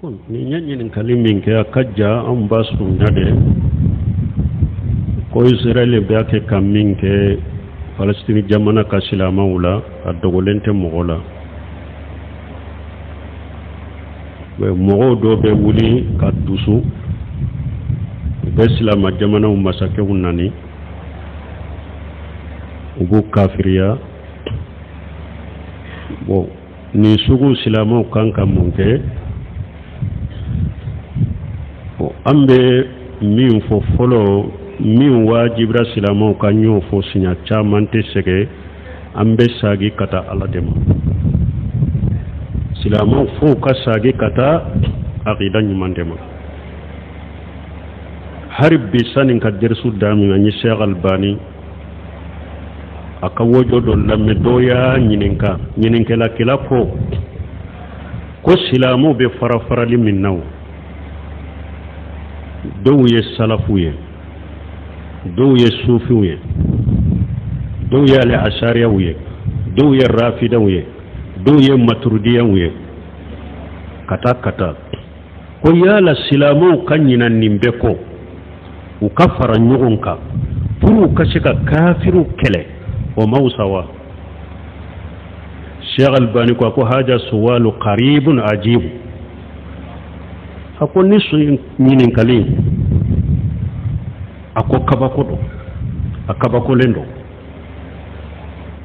Nin ye ɲininkali min kɛ, a ka ja an ba surunya de ko Israɛl bɛ kɛ ka min kɛ Palestine jamana ka silamɛw la, a dogolen tɛ mɔgɔ la. Mɔgɔw dɔw bɛ wuli ka dusu, u bɛ silama jamanaw masakɛw nani, u b'u kafiriya. Bon, nin sugu silamɛw kan ka mun kɛ? An bɛ min fɔ fɔlɔ, min wajibira silamɛw ka, n y'o fɔ siɲɛ caman, tɛ sɛgɛn, an bɛ sagi ka taa Ala de ma. Silamɛw f'u ka sagi ka taa akida ɲuman de ma. Hari bi, sani ka derisu daminɛ, an ye Sheikh Albani a ka wojo dɔ lamɛn. Dɔ y'a ɲininka, ɲininkɛlakɛla ko silamɛw bɛ fara farali min na, o dɔw ye salafu ye, dɔw ye sufiw ye, dɔw ye ale asariyaw ye, dɔw ye rafidaw ye, dɔw ye maturudiyaw ye, ka taa ka taa, ko yala silamɛw ka ɲina nin bɛɛ kɔ, u ka fara ɲɔgɔn kan pour u ka se ka kafiriw kɛlɛ, o ma wusa wa? Sheikh Albani ko, a ko haja suwalu qaribun ajibu. A ko ni su ɲininkali, a ko kabako don, a kabakolen don.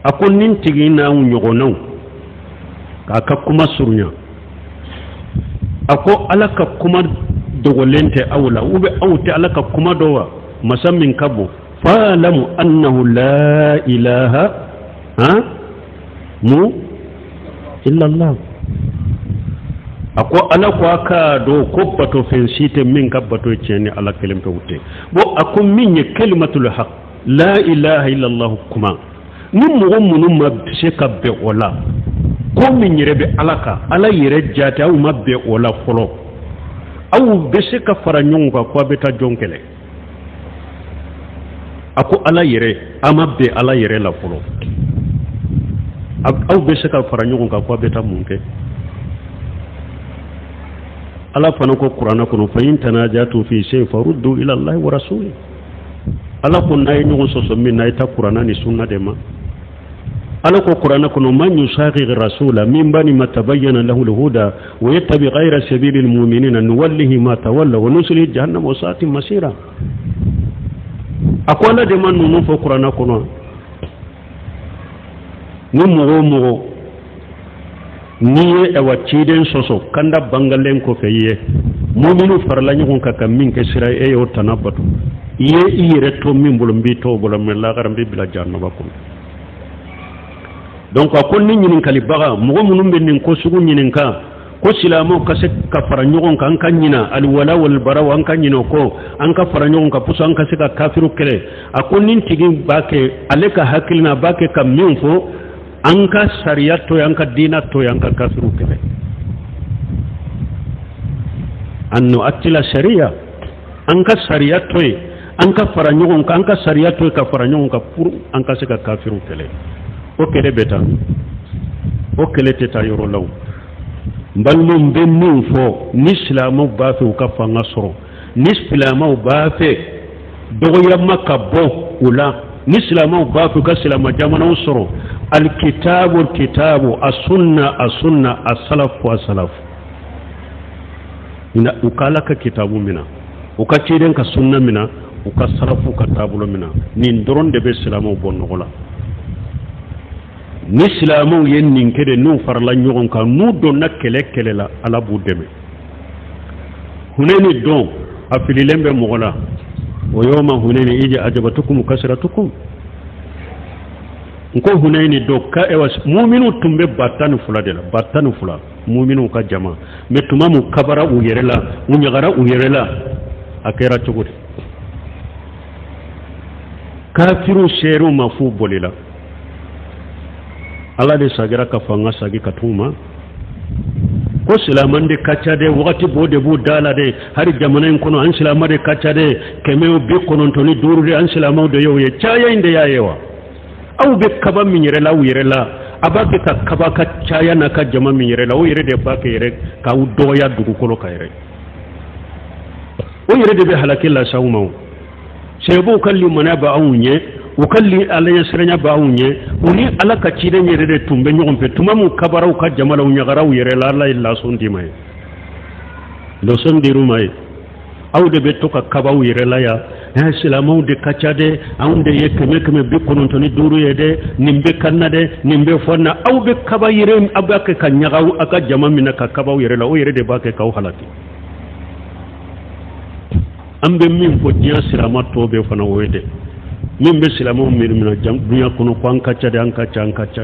A ko nin tigi n'anw ɲɔgɔnnaw, k'a ka kuma surunya, a ko Ala ka kuma dogolen tɛ aw la, ou bien aw tɛ Ala ka kuma dɔn wa? Masa min ka bon, fa'lamu annahu la ilaha ha mu illallah. A ko Ala ko a k'a dɔn ko bato fɛn si tɛ min ka bato tiɲɛ ni Ala kelen pewu tɛ. Bon, a ko min ye kalimatul haq, la ilaha illallah kuma, ni mɔgɔ minnu ma se ka bɛn o la, ko min yɛrɛ bɛ Ala kan, Ala yɛrɛ jate, aw ma bɛn o la fɔlɔ, aw bɛ se ka fara ɲɔgɔn kan ko a bɛ taa jɔn kɛlɛ? A ko Ala yɛrɛ, a ma bɛn Ala yɛrɛ la fɔlɔ, aw bɛ se ka fara ɲɔgɔn kan ko a bɛ taa mun kɛ? Ala fana ko kuranɛ kɔnɔ, fa in tanajatu fi shay faruddu ila Allahi wa rasuli. Ala ko n'a ye ɲɔgɔn sɔsɔ min na, a ye taa kuranɛ ni sunna de ma. Ala ko kuranɛ kɔnɔ, man yushaqiqi rasula min bani ma tabayyana lahu alhuda wa yattabi ghayra sabili almu'minina nuwallihi ma tawalla wa nuslihi jahannama wa sa'at masira. A ko Ala de ma ninnu fɔ kuranɛ kɔnɔ. Ni mɔgɔ o mɔgɔ n'i ye ɛwa ciden sɔsɔ kanda bangalen kɔfɛ, i ye muminu farala ɲɔgɔn kan ka min kɛ sira ye, e y'o tana bato, i ye i yɛrɛ to min bolo, n b'i to o bolo, mɛ lagara n b'i bila jahanama kɔnɔ. Donc a ko ni ɲininkalibaga, mɔgɔ minnu bɛ nin ko sugu ɲininka ko silamɛw ka se ka fara ɲɔgɔn kan, an ka ɲina aliwala walibaraw, an ka ɲinɛ o kɔ, an ka fara ɲɔgɔn kan pour an ka se ka kafiru kɛlɛ, a ko nin tigi b'a kɛ ale ka hakilina, a b'a kɛ ka min fɔ, an ka sariya to yen, an ka diina to yen, an ka kafiru kɛlɛ, an nu'attila sariya, an ka sariya to yen, an ka fara ɲɔgɔn kan, an ka sariya to yen ka fara ɲɔgɔn kan pour an ka se ka kafiru kɛlɛ. O kɛlɛ bɛ taa, o kɛlɛ tɛ taa yɔrɔ la. O n balimaw, bɛ min fɔ, ni silamɛw b'a fɛ u ka fanga sɔrɔ, ni silamɛw b'a fɛ dɔgɔyama ka bɔ u la, ni silamɛw b'a fɛ u ka silamɛ jamanaw sɔrɔ, alikitaabu kitaabu, a sunna a sunna, a salafu a salafu, u ka Ala ka kitabu mina, u ka ciden ka sunna mina, u ka salafu ka taabolo mina, nin dɔrɔn de bɛ silamɛw bɔ nɔgɔ la. Ni silamɛw ye nin kɛ de, n'u farala ɲɔgɔn kan, n'u donna kɛlɛ kɛlɛ la, Ala b'u dɛmɛ. Hunɛni don, a fililen bɛ mɔgɔ la, o yawma hunɛni iji ajabatukum kasiratukum. N ko Hunɛni don ka ewa muminu tun bɛ 12,000 de la, 12,000 muminu ka jama. Mɛ tuma mun kabara u yɛrɛ la, u ɲagara u yɛrɛ la, a kɛra cogo di? Kafiru seerew ma f'u bolila. Ala de sagira ka fanga sagi ka t'u ma ko silaman de ka ca dɛ, wagati b'o de b'u da la dɛ. Hali jamana in kɔnɔ, an silama de ka ca dɛ, 195 de, an silamaw de y'o ye. Caya in de y'a ye wa? Aw bɛ kaba min yɛrɛ la aw yɛrɛ la, A b'a kɛ ka kaba ka caya n'a ka jama min yɛrɛ la, o yɛrɛ de b'a kɛ yɛrɛ k'aw dɔgɔya dugukolo kan yɛrɛ. O yɛrɛ de bɛ halaki lase aw ma. O sɛbɛw ka limaniya bɛ anw ɲɛ, u ka ala ɲɛsiranya bɛ anw ɲɛ, u ni ala ka ciden yɛrɛ de tun bɛ ɲɔgɔn fɛ. Tuma min kabaraw ka jama la, u ɲagaraw yɛrɛ la, ala ye leçon d'i ma ye, leçon dir'u ma ye. Aw de bɛ to ka kabaw yɛrɛ la yan. Silamɛw de ka ca dɛ, anw de ye 195 ye dɛ, nin bɛ ka na dɛ, nin bɛ fɔ na. Aw bɛ kaba yɛrɛ, aw b'a kɛ ka ɲagaw aw ka jama minɛ ka kabaw yɛrɛ la, o yɛrɛ de b'a kɛ k'aw halaki. An bɛ min fɔ diɲɛ silamɛ tɔ bɛɛ fana o ye dɛ, min bɛ silamɛw miiri minɛ duɲa kɔnɔ ko an ka ca dɛ, an ka ca, an ka ca.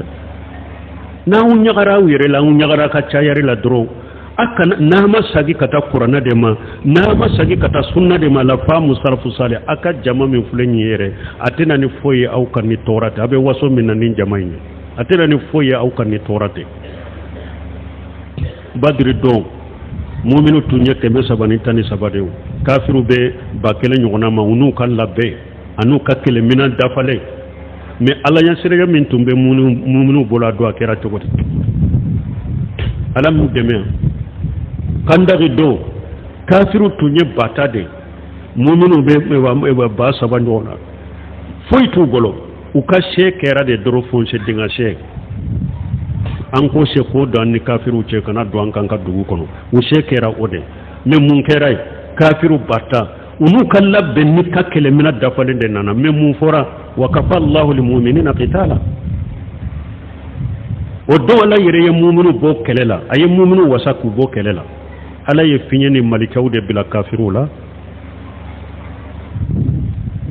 N'anw ɲagara aw yɛrɛ la, anw ɲagara ka ca yɛrɛ la dɔrɔn, a kana n'a ma sagi ka taa kuranɛ de ma, n'a ma sagi ka taa sunna de ma, la faamu sarafu sale. A ka jama min filɛ nin ye yɛrɛ, a tɛna ni foyi ye aw ka ni tɔɔrɔ tɛ. A bɛ waso min na ni jama in ye, a tɛna ni foyi ye aw ka ni tɔɔrɔ tɛ. Badiri don, muminu tun ye 313 de ye, kafiru bɛ 1000 ɲɔgɔnna ma, u n'u ka labɛn an'u ka kɛlɛminɛn dafalen. Mais ala ɲɛsiranya min tun bɛ muminu bolo a don, a kɛra cogo di? Ala m'u dɛmɛ. Kandaki don, kafiru tun ye 10,000 de ye, muminu bɛ 3000 ɲɔgɔn na, foyi t'u bolo. U ka se kɛra de dɔrɔn foncé dingɛ se. An ko se ko don an ni kafiru cɛ, kana don an kan ka dugu kɔnɔ. U se kɛra o de. Mais mun kɛra yen? Kafiru 10,000, u n'u ka labɛn ni ka kɛlɛminɛ dafalen de nana. Mais mun fɔra? Wa kafa Allahu lil-mu'minina qitala. O don ala yɛrɛ ye muminu bɔ kɛlɛ la, a ye muminu wasa k'u bɔ kɛlɛ la. Ala ye fiɲɛ ni malikaw de bila kafiruw la.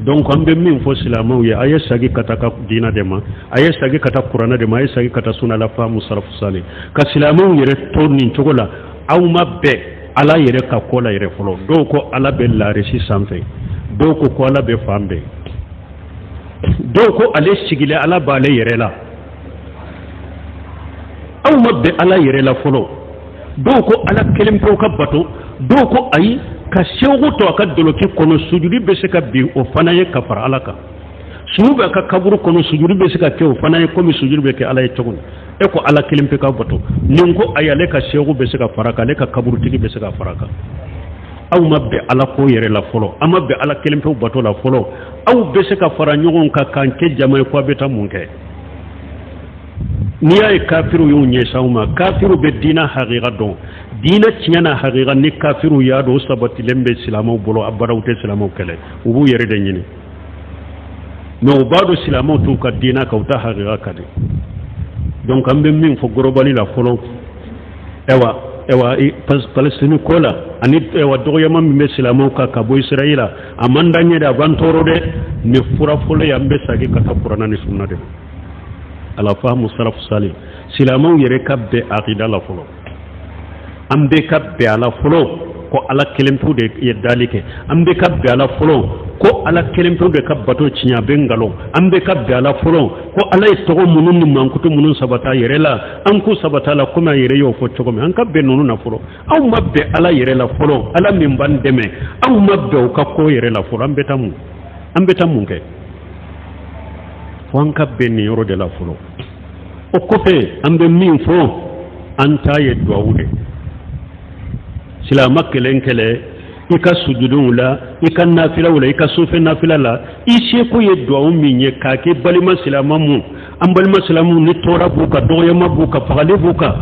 Donc an bɛ min fɔ silamɛw ye, a ye sagi ka taa ka diinɛ de ma, a ye sagi ka taa kuranɛ de ma, a ye sagi ka taa sunna la faamu sarafu sale. Ka silamɛw yɛrɛ to nin cogo la, aw ma bɛn ala yɛrɛ ka ko la yɛrɛ fɔlɔ. Dɔw ko ala bɛ larisi sanfɛ, dɔw ko ko ala bɛ fan bɛɛ, dɔw ko ale sigilen ala b'ale yɛrɛ la. Aw ma bɛn ala yɛrɛ la fɔlɔ. Dɔw ko ala kelen pewu ka bato, dɔw ko ayi, ka segu to a ka doloki kɔnɔ, sujudi bɛ se ka bin o fana ye ka fara ala kan. Su bɛ a ka kaburu kɔnɔ, sujudi bɛ se ka kɛ o fana ye komi sujudi bɛ kɛ ala ye cogo min. E ko ala kelen pe ka bato, nin ko ayi, ale ka segu bɛ se ka fara kan, ale ka kaburutigi bɛ se ka fara kan. Aw ma bɛn ala ko yɛrɛ la fɔlɔ, aw ma bɛn ala kelen pewu bato la fɔlɔ. Aw bɛ se ka fara ɲɔgɔn kan k'an kɛ jama ye ko a bɛ taa mun kɛ? N'i y'a ye kafiru y'u ɲɛsin aw ma, kafiru bɛ diinɛ hakika dɔn, diinɛ tiɲɛ n'a hakika ni kafiru y'a dɔn, o sabatilen bɛ silamɛw bolo, abada u tɛ silamɛw kɛlɛ, u b'u yɛrɛ de ɲini. Mais u b'a dɔn silamɛw t'u ka diinɛ kan, u ta hakika kan de. Donc an bɛ min fɔ gorobali la fɔlɔ, ɛwa Palestine ko la, ani ɛwa dɔgɔyama min bɛ silamɛw kan ka bɔ Israël la, a man d'an ye dɛ, a b'an tɔɔrɔ dɛ. Mais fura fɔlɔ ye, an bɛ segin ka taa kuranɛ ni sunna de ma. Ala faamu salafu salih, silamɛw yɛrɛ ka bɛn akida la fɔlɔ, an bɛɛ ka bɛn a la fɔlɔ ko ala kelen pewu de ye dali kɛ, an bɛɛ ka bɛn a la fɔlɔ ko ala kelen pewu de ka bato tiɲɛ, a bɛ nkalon, an bɛɛ ka bɛn a la fɔlɔ ko ala ye tɔgɔ minnu ni mankutu minnu sabata yɛrɛ la, an k'u sabata la komi a yɛrɛ y'o fɔ cogo min, an ka bɛn ninnu na fɔlɔ. Aw ma bɛn ala yɛrɛ la fɔlɔ, ala min b'an dɛmɛ, aw ma bɛn u ka ko yɛrɛ la fɔlɔ, an bɛ taa mun? An bɛ taa mun kɛ? Fo an ka bɛn nin yɔrɔ de la fɔlɔ. O kɔfɛ an bɛ min fɔ, an ta ye duwawu de. Silamɛ kelen kelen, i ka sujuduw la, i ka nafilaw la, i ka sufɛ nafila la, i seko ye duwawu min ye k'a kɛ balima silamɛ mun, an balima silamɛw ni tɔɔrɔ b'u kan, dɔgɔyama b'u kan, fagali b'u kan,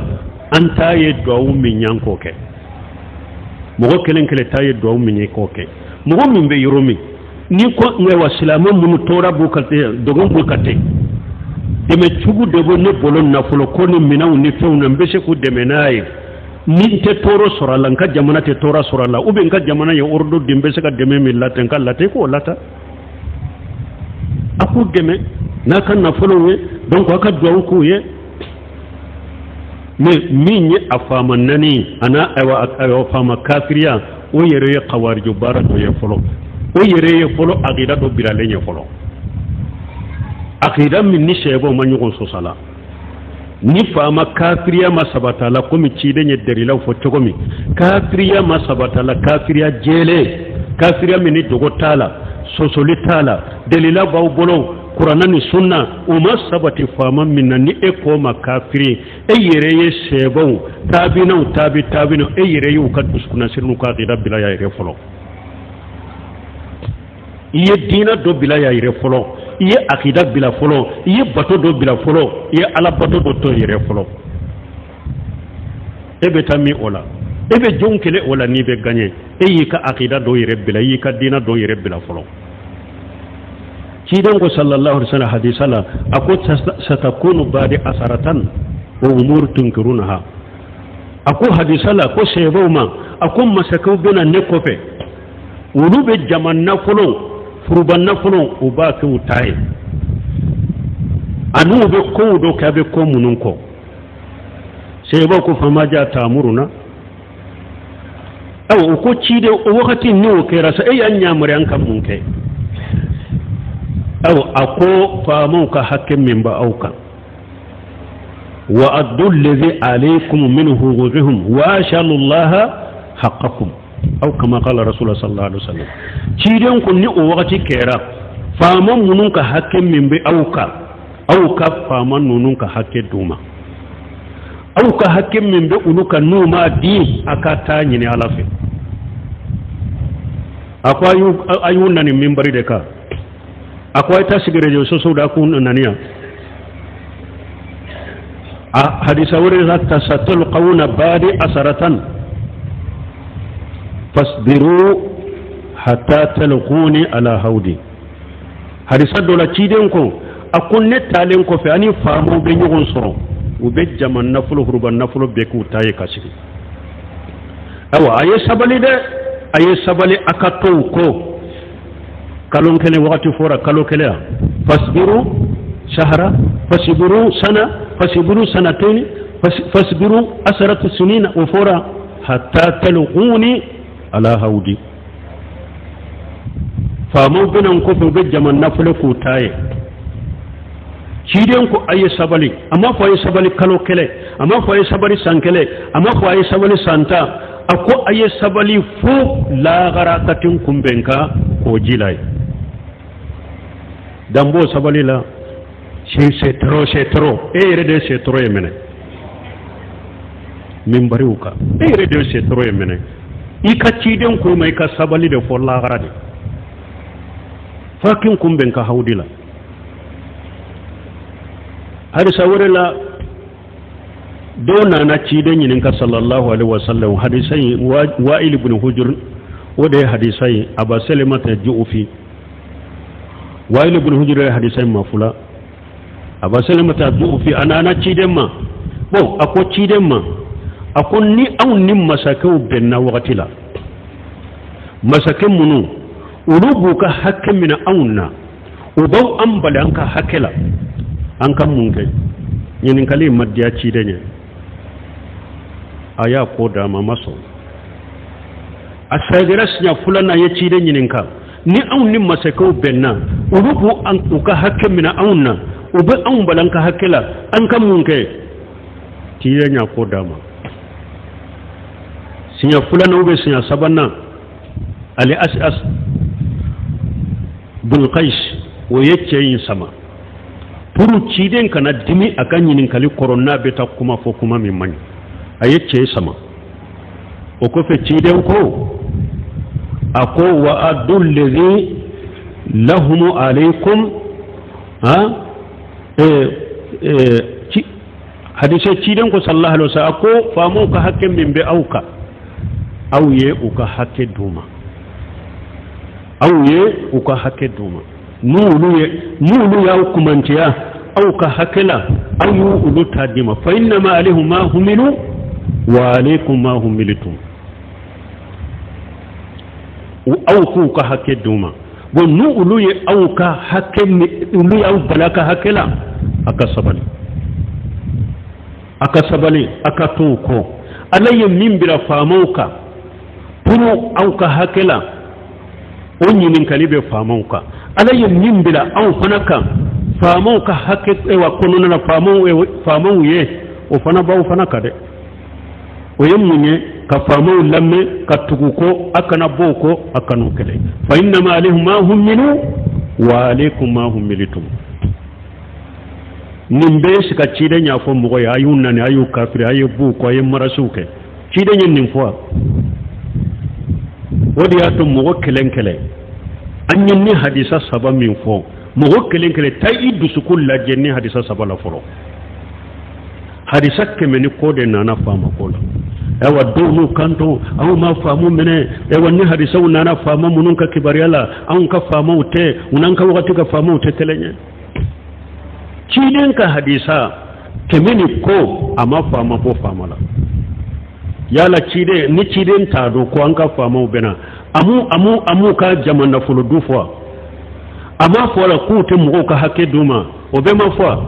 an ta ye duwawu min ye an k'o kɛ. Mɔgɔ kelen kelen ta ye duwawu min ye k'o kɛ. Mɔgɔ min bɛ yɔrɔ min, ni ko wa silamɛ minnu tɔɔrɔ b'u kan ten, dɔgɔn b'u kan ten, dɛmɛ cogo de bɛ ne bolo nafolo ko ni minɛnw ni fɛnw na, n bɛ se k'u dɛmɛ n'a ye. Ni n tɛ tɔɔrɔ sɔrɔ a la, n ka jamana tɛ tɔɔrɔ sɔrɔ a la, ou bien n ka jamana ye ordre di, n bɛ se ka dɛmɛ min lata, n ka lata, i k'o lata. A k'u dɛmɛ n'a ka nafolow ye, donc a ka duwawu k'u ye. Mais min ye a faama naani a n'a ayiwa faama kafiriya, o yɛrɛ ye kawariju baara dɔ ye fɔlɔ, o yɛrɛ ye fɔlɔ akida dɔ bilalen ye fɔlɔ, akida min ni sɛbɛw ma ɲɔgɔn sɔsɔ la. Ni faama kafiriya ma sabata la, komi ciden ye dalilaw fɔ cogo min, kafiriya ma sabata la, kafiriya jɛlen, kafiriya min ni dogo t'a la, sɔsɔli t'a la, dalila b'aw bolo Kuranna ni sunna o ma sabati faama min na, ni e k'o ma kafiri, e yɛrɛ ye sɛbɛnw taabinaw taabi taabinaw, e yɛrɛ y'u ka dusukunnasiri n'u ka akida bila y'a yɛrɛ fɔlɔ. I ye diinɛ dɔ bila y'a yɛrɛ fɔlɔ, i ye akida bila fɔlɔ, i ye bato dɔ bila fɔlɔ, i ye ala bato dɔ to yɛrɛ fɔlɔ. E bɛ taa min o la, e bɛ jɔn kɛlɛ o la n'i bɛ gaɲɛ, e y'i ka akida dɔ yɛrɛ bila, i y'i ka diinɛ dɔ yɛrɛ bila fɔlɔ. Ciden ko sallallahu alaihi wasallam hadisa la, a ko satakunu ba'di asaratan wa umur tunkirunaha. A ko hadisa la ko sɛbɛw ma, a ko masakɛw bɛna ne kɔfɛ, olu bɛ jama nafolo, furuba nafolo, u b'a kɛ u ta ye, ani u bɛ kow dɔ kɛ a bɛ ko minnu kɔ. Sɛbɛw ko fama ja taamuruna. Awa, o ko ciden, o wagati ni o kɛra sa, e y'an yamaruya an ka mun kɛ? Awa, a ko faamaw ka hakɛ min bɛ aw kan, wa addu allazi alaykum min huquqihim wa ashalu llaha haqqakum, aw kama qala rasulullah sallallahu alaihi wasallam. Ciden ko ni o wagati kɛra, faama minnu ka hakɛ min bɛ aw kan, aw ka faama ninnu ka hakɛ d'u ma, aw ka hakɛ min bɛ olu kan n'u m'a di, a ka taa ɲini Ala fɛ. A ko a y'u nani minbari de kan, a ko a ye taa sigi réseaux sociaux da k'u nani yan. A hadisa wɛrɛ la, tasatalqawna ba'di asaratan fasbiru hatta talquni ala hawdi. Hadisa dɔ la, ciden ko a ko ne taalen kɔfɛ, ani faamaw bɛ ɲɔgɔn sɔrɔ, u bɛ jama nafolo, huruba nafolo bɛɛ k'u ta ye ka sigi. Ayiwa, a ye sabali dɛ, a ye sabali, a ka to u kɔ. Kalo kelen wagati fɔra, kalo kelen yan, fasbiru shahara, fasbiru sana, fasbiru sanataini, fasbiru asaratu sinina, o fɔra hatta talquni ala hawdi. Faamaw bɛna n kɔfɛ, u bɛ jama nafolo k'u ta ye. Ciden ko a ye sabali, a m'a fɔ a ye sabali kalo kelen, a m'a fɔ a ye sabali san kelen, a m'a fɔ a ye sabali san 10, a ko a ye sabali fo lahara ka ti n kunbɛn ka k'o ji la ye. Dan b'o sabali la, c'est trop, c'est trop. E yɛrɛ de ye c'est trop ye minɛ minbariw kan, e yɛrɛ de ye c'est trop ye minɛ. I ka ciden ko ma i ka sabali de fɔ lahara de, f'a k'i kunbɛn ka hawdi la. Hadisa wɛrɛ la, dɔw nana ciden ɲininka sallallahu alaihi wasallam. Hadisa in Wa'il ibn Hujr o de ye hadisa in, Aba Salamata Ju'fi. Wa'il ibn Hujr ye hadisa in mafula. Aba Salamata Ju'fi a nana ciden ma, bon, a ko ciden ma, a ko ni anw ni masakɛw bɛnna wagati la, masakɛ minnu olu b'u ka hakɛ minɛ anw na, u b'aw an bali an ka hakɛ la, an ka mun kɛ? Ɲininkali ma diya ciden ye, a y'a ko d'a ma, a ma sɔn. A sɛgɛrɛ siɲɛ filanan ye ciden ɲininka, ni anw ni masakɛw bɛnna, olu b'u u ka hakɛ minɛ anw na, u bɛ anw bali an ka hakɛ la, an ka mun kɛ? Ciden y'a ko d'a ma. Siɲɛ filanan ou bien siɲɛ sabanan, ale As'as bin Qais o ye cɛ in sama pour ciden kana dimi a ka ɲininkali kɔrɔ n'a bɛ taa kuma fɔ kuma min man ɲi, a ye cɛ sama. O kɔfɛ ciden ko a ko wa addu allazi lahumu alaykum ha hadise ciden ko sallallahu alaihi wasallam, a ko faamaw ka hakɛ min bɛ aw kan, aw ye u ka hakɛ d'u ma, aw ye u ka hakɛ d'u ma. N'olu y'aw kumantiya aw ka hakɛ la, aw y'u olu ta d'i ma. Fa innama alayhim ma humilu wa alaykum ma humiltum, aw k'u ka hakɛ d'u ma. Bon, n'u olu ye aw ka hakɛ, olu y'aw bala ka hakɛ la, a ka sabali, a ka sabali, a ka to u kɔ. Ala ye min bila faamaw kan pour aw ka hakɛ la, o ɲininkali bɛ faamaw kan. Ala ye min bila anw fana kan faamaw ka hakɛ wa kɔnɔna na, faamaw ye o fana b'aw fana kan dɛ. O ye mun ye? Ka faamaw lamɛn, ka tugu kɔ, a kana bɔ o kɔ, a kan'u kɛlɛ. Fa innama alayhim ma humilu wa alaykum ma humiltum. Nin bɛɛ sika ciden y'a fɔ mɔgɔ ye a y'u nani a y'u kafiri a ye b'u kɔ a ye marasiw kɛ ciden ye nin fɔ o de y'a to mɔgɔ kelen kelen an ye ni hadisa saba min fɔ mɔgɔ kelen kelen taa i dusukun lajɛ ni hadisa saba la fɔlɔ hadisa kɛmɛ ni kɔ de nana faama ko la ayiwa dɔw n'u kanto anw ma faamu minɛ ayiwa ni hadisaw nana faama minnu ka kibaruya la anw ka faamaw tɛ u n'an ka wagati ka faamaw tɛ kelen ye ciden ka hadisa kɛmɛ ni kɔ a ma faama bɔ faama la yala ciden ni ciden t'a dɔn ko an ka faamaw bɛna a m'u ka jama nafolo dun fɔ a m'a fɔ la k'u tɛ mɔgɔw ka hakɛ d'u ma o bɛɛ ma fɔ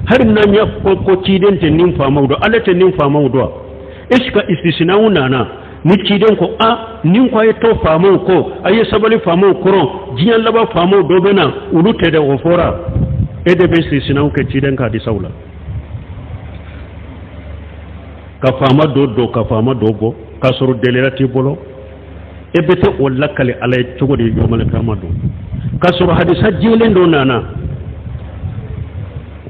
hali n'an y'a fɔ ko ciden tɛ nin faamaw dɔn ale tɛ nin faamaw dɔn est ce que istisinaw nana ni ciden ko a nin ko a ye to faamaw kɔ a ye sabali faamaw kɔrɔ diɲɛ laban faamaw dɔ bɛ na olu tɛ dɛ o fɔra e de bɛ istisinaw kɛ ciden ka hadisaw la ka faama dɔ don ka faama dɔ bɔ k'a sɔrɔ delila t'i bolo e bɛ taa o lakali ala ye cogo di yɔmali kama don k'a sɔrɔ hadisa jɛlen dɔ nana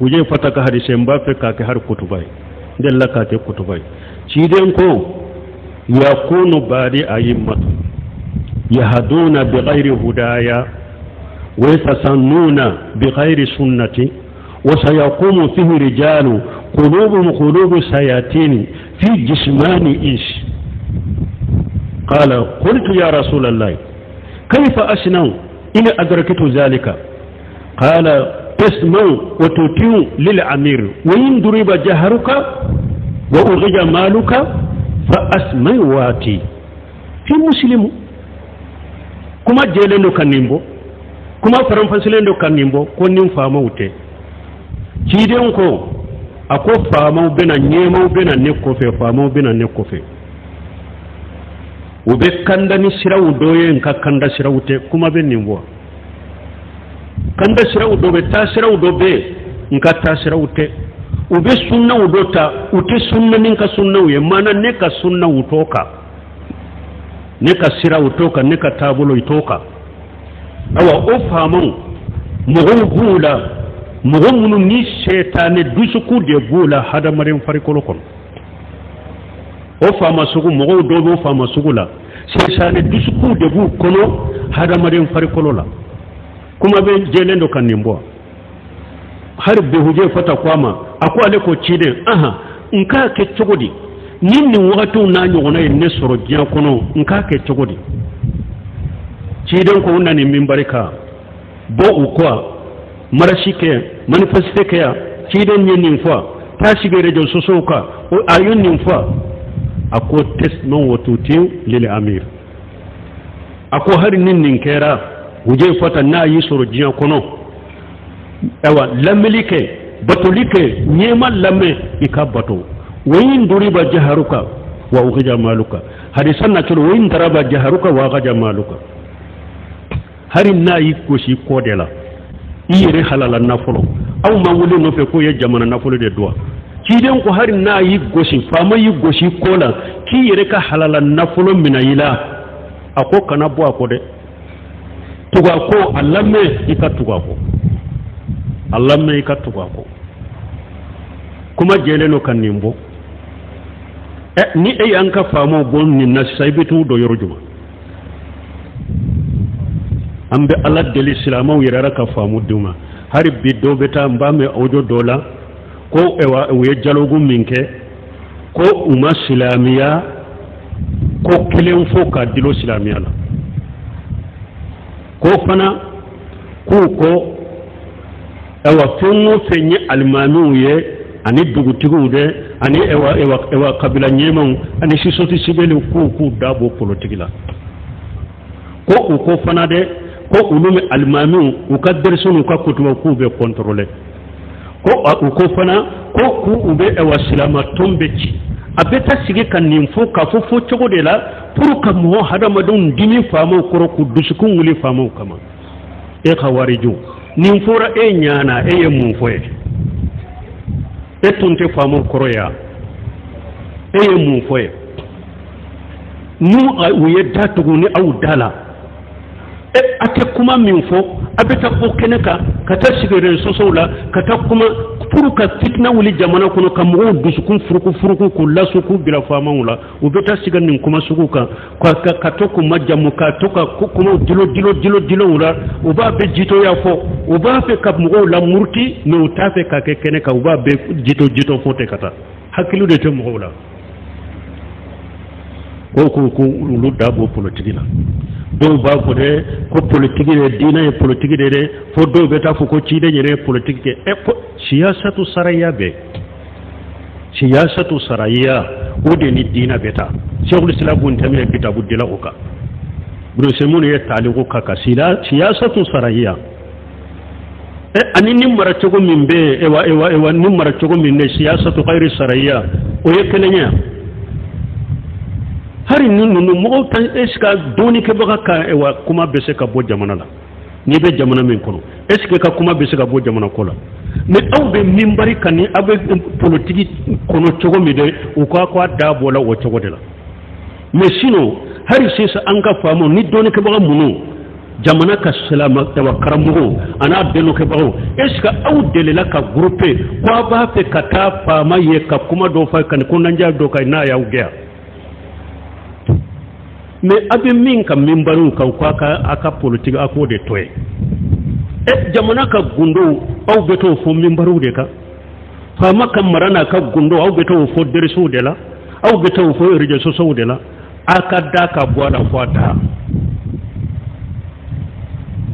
u ye fata ka hadisa n b'a fɛ k'a kɛ hari kutuba ye n delila k'a kɛ kutuba ye ciden ko yakunu badi a'immatu yahduna bighayri hudaya wa yatasannuna bighayri sunnati wa sayaqumu fihi rijalu qulubuhum qulubu sayatin fi jismani ins qala qultu ya rasul allah kayfa asna'u in adraktu dhalika qala tasma'u wa tuti'u lil amir wa in duriba jahruka wa ughija maluka fa asmai wati fi muslimu kuma jɛlen do ka nin bɔ kuma faranfasilen do ka nin bɔ ko nin faamaw tɛ ciden ko a ko faamaw bɛna ɲɛmaw bɛna ne kɔfɛ faamaw bɛna ne kɔfɛ u bɛ kanda ni siraw dɔ ye n ka kanda siraw tɛ kuma bɛ nin bɔ kanda siraw dɔ bɛ taa siraw dɔ bɛ yen n ka taa siraw tɛ u bɛ sunnaw dɔ ta u tɛ sunna ni n ka sunnaw ye maana ne ka sunna u t'o kan ne ka sira u t'o kan ne ka taabolo u t'o kan awa o faamaw mɔgɔw b'u la mɔgɔ minnu ni sɛtanɛ dusukun de b'u la hadamaden farikolo kɔnɔ o faama sugu mɔgɔw dɔw b'o faama sugu la sɛtanɛ dusukun de b'u kɔnɔ hadamaden farikolo la kuma bɛ jɛlen don ka nin bɔ hari behuje fata ko a ma a ko ale ko ciden ahan n k'a kɛ cogo di ni nin wagatiw n'a ɲɔgɔnna ye ne sɔrɔ diɲɛ kɔnɔ n k'a kɛ cogo di ciden ko u na nin minbari kan bɔ u kɔ marasi kɛ manifeste kɛ yan ciden ye nin fɔ taa sigi réseaux sociaux kan a ye nin fɔ a ko tasma'u wa tuti'u lil amir a ko hari ni nin kɛra huje fata n'a y'i sɔrɔ diɲɛ kɔnɔ ayiwa lamɛnli kɛ batoli kɛ ɲɛma lamɛn i ka bato wa in duriba jaharuka wa ukhija maluka hadisa na cogo wa in daraba jaharuka wa ukhija maluka hari n'a y'i gosi kɔ de la i yɛrɛ halala nafolo aw ma wuli nɔfɛ k'o ye jamana nafolo de dun ciden ko hari n'a y'i gosi faama y'i gosi kɔ la k'i yɛrɛ ka halala nafolo minɛ i la a ko kana bɔ a kɔ dɛ tugu a kɔ a lamɛn i ka tugu a kɔ a lamɛn i ka tugu a kɔ kuma jɛlen don ka nin bɔ ɛ ni e y'an ka faamaw bɔ nin na sisan i bɛ t'u dɔn yɔrɔ jumɛn an bɛ ala deli silamɛw yɛrɛ ka faamu d'u ma hali bi dɔw bɛ taa n b'a mɛn audio dɔw la ko ɛwa u ye dialogue min kɛ ko u ma silamɛya ko kelen fo ka dilo silamɛya la ko fana k'u ko ayiwa fɛn o fɛn ye alimamiw ye ani dugutigiw dɛ ani ɛwa ɛwa ɛwa kabila ɲɛmaw ani société civile k'u k'u da bɔ politiki la ko u ko fana dɛ ko olu ni alimamiw u ka dɛrɛsɛw n'u ka kutubaw k'u bɛ contrôler ko u ko fana ko k'u u bɛ ɛwa silamatɔn bɛ ci a bɛ taa sigi ka nin fɔ k'a fɔ fɔ cogo de la pour ka mɔgɔ hadamadenw dimi faamaw kɔrɔ k'u dusukun wuli faamaw kama e ka wariju nin fɔra e ɲana e ye mun fɔ ye e tun tɛ faamaw kɔrɔ yan e ye mun fɔ ye n'u u ye da tugu ni aw da la e a tɛ kuma min fɔ a bɛ taa bɔ kɛnɛ kan ka taa sigi réseaux sociaux la ka taa kuma pour ka fitina wuli jamana kɔnɔ ka mɔgɔw dusukun furuku furuku k'u lasu k'u bila faamaw la u bɛ taa siga nin kuma sugu kan ka to k'u majamu ka to ka kumaw dilo dilo dilo dilo la u b'a bɛɛ jitoya fɔ u b'a fɛ ka mɔgɔw lamuruti mais u t'a fɛ ka kɛ kɛnɛ kan u b'a bɛɛ jito jito fɔ ten ka taa hakili de tɛ mɔgɔw la ko ko ko olu da bɔ politiki la dɔw b'a fɔ dɛ ko politiki de diinɛ ye politiki de dɛ fo dɔw bɛ taa fɔ ko ciden yɛrɛ ye politiki kɛ ɛ ko siyasatu saraya bɛ siyasatu saraya o de ni diinɛ bɛ taa Sɛkul Islam Ibn Taymiya kitabu dila o kan Ibn Usaymin ye taaliku k'a kan siyasatu saraya ɛ ani ni maracogo min bɛ yen ewa ewa ewa ni maracogo min bɛ siyasatu xayiri saraya o ye kelen ye hari ni ninnu mɔgɔw ta est ce que dɔnnikɛbaga ka ewa kuma bɛ se ka bɔ jamana la n'i bɛ jamana min kɔnɔ est ce que ka kuma bɛ se ka bɔ jamana ko la mais aw bɛ minbari kan ni aw bɛ politiki kɔnɔ cogo min dɛ u k'a ko a da bɔla o cogo de la mais sinon hari sisan an ka faamu ni dɔnnikɛbaga minnu jamana ka silama karamɔgɔw a n'a dɔnnikɛbagaw est ce que aw delila ka groupe ko aw b'a fɛ ka taa faama ye ka kuma dɔ fɔ ka ni kɔnɔnajɛ dɔ kan n'a y'aw gɛn mais a bɛ min ka minbariw kan ko a ka politiki a k'o de to yen ɛ jamana ka gundow aw bɛ t'o fɔ minbariw de kan faama ka mara n'a ka gundo aw bɛ t'o fɔ derisiw de la aw bɛ t'o fɔ réseaux sociaux de la a ka da ka bɔ a la fo a da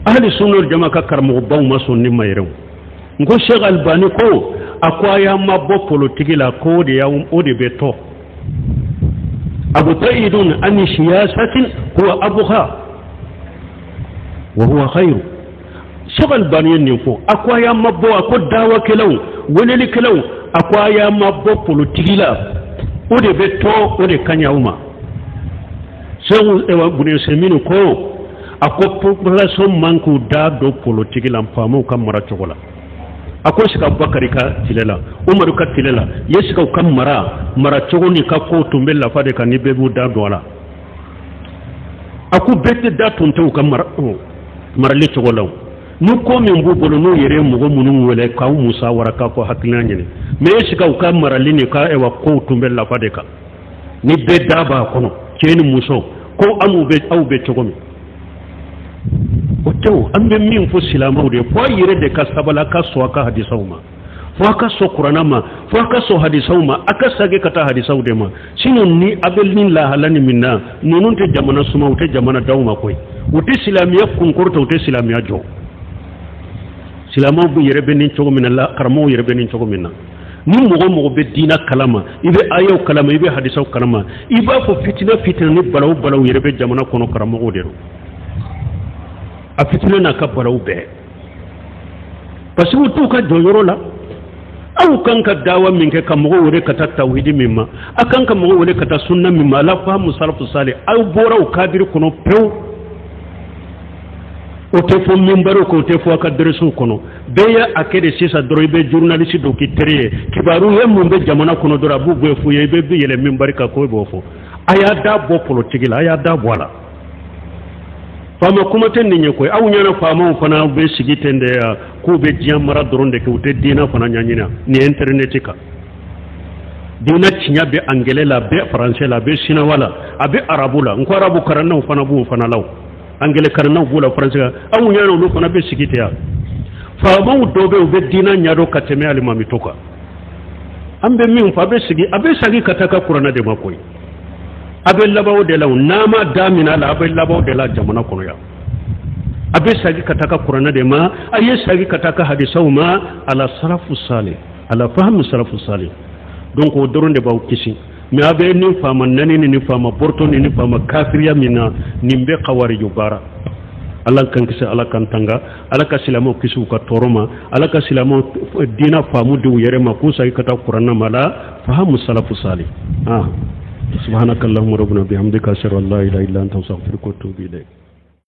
ahli sunna jama ka karamɔgɔbaw ma sɔn ni ma yɛrɛ n ko Sheikh Albani ko a ko a y'an ma bɔ politiki la ko o de y'aw o de bɛ tɔ abtaidun ani siyasatin huwa abqa wa huwa khayru Sheikh Albani ye nin fɔ a ko a y'an ma bɔ a ko dawakɛlaw welelikɛlaw a ko a y'an ma bɔ politiki la o de bɛ tɔ o de ka ɲi aw ma Sheikh Ibn Usaymin ko a ko population man k'u da don politiki la faamaw ka mara cogo la a ko sika Abubakari ka tile la Umaru ka tile la yesika u ka mara mara cogo ni ka kow tun bɛ lafa de kan ni bɛɛ b'u da don a la a ko bɛɛ tɛ da tun tɛ u ka marali cogo la ni ko min b'u bolo n'u yɛrɛ ye mɔgɔ minnu wele k'aw musawara k'a ko hakilina ɲini mais yesika u ka marali ni ka ewa kow tun bɛ lafa de kan ni bɛɛ da b'a kɔnɔ cɛ ni muso ko an bɛ aw bɛ cogo min o tɛ o an bɛ min fɔ silamɛw de ye fo a yɛrɛ de ka sabali a ka sɔn a ka hadisaw ma fo a ka sɔn kuranna ma fo a ka sɔn hadisaw ma a ka sage ka taa hadisaw de ma sinon ni a bɛ nin lahala ni min na ninnu tɛ jamana suma u tɛ jamana d'aw ma koyi u tɛ silamɛya kunkɔrɔta u tɛ silamɛya jɔ silamɛw bɛ yɛrɛ bɛ nin cogo min na la karamɔgɔw yɛrɛ bɛ nin cogo min na ni mɔgɔ mɔgɔ bɛ diinɛ kalama i bɛ ayaw kalama i bɛ hadisaw kalama i b'a fɔ fitina fitina ni balawu balawu yɛrɛ bɛ jamana kɔnɔ karamɔgɔw de don a fitina n'a ka balawu bɛɛ parce que u t'u ka jɔyɔrɔ la aw kan ka dawa min kɛ ka mɔgɔw wele ka taa tawhidi min ma a kan ka mɔgɔw wele ka taa sunna min ma ala fahamu salafu sali aw bɔra o kadiri kɔnɔ pewu o tɛ fɔ minbariw kan o tɛ fɔ a ka deresiw kɔnɔ bɛɛ ye a kɛ de sisan dɔrɔn i bɛ journaliste dɔ k'i teri ye kibaru ye mun bɛ jamana kɔnɔ dɔrɔn a b'u bɛɛ f'u ye i bɛ yɛlɛ minbari kan k'o b'o fɔ a y'a da bɔ politiki la a y'a da bɔ a la faama kuma tɛ nin ye koyi aw ɲɛna faamaw fana bɛ sigi ten de k'u bɛ diɲɛ mara dɔrɔn de kɛ u tɛ diinɛ fana ɲɛɲini nin internet kan diinɛ tiɲɛ bɛ angilɛ la a bɛ faransɛ la a bɛ sinawa la a bɛ arabu la n ko arabu karannaw fana b'o fana la o angilɛ karannaw b'o la faransɛ kan aw ɲɛna olu fana bɛ sigi ten yan faamaw dɔw bɛ yen u bɛ diinɛ ɲɛdɔn ka tɛmɛ alimami to kan an bɛ min fɔ a bɛ sigi a bɛ segin ka taa ka kuranɛ de ma koyi a bɛ laban o de la n'a ma da minɛ a la a bɛ laban o de la jamana kɔnɔ yan a bɛ segin ka taa ka kuranɛ de ma a ye segin ka taa ka hadisaw ma ala salafu salih ala fahamu salafu salih donc o dɔrɔn de b'aw kisi mais a bɛ ni faama nani ni faama bɔrɔtɔ ni faama kafiriya min na nin bɛ kawariju baara ala kan kisi ala kan tanga ala ka silamɛw kisi u ka tɔɔrɔ ma ala ka silamɛw diinɛ faamu di u yɛrɛ ma k'u segin ka taa kuranɛ ma la fahamu salafu salih ah subhanakallahumma rabbana bihamdika ashhadu an la ilaha illa anta astaghfiruka wa atubu ilayk.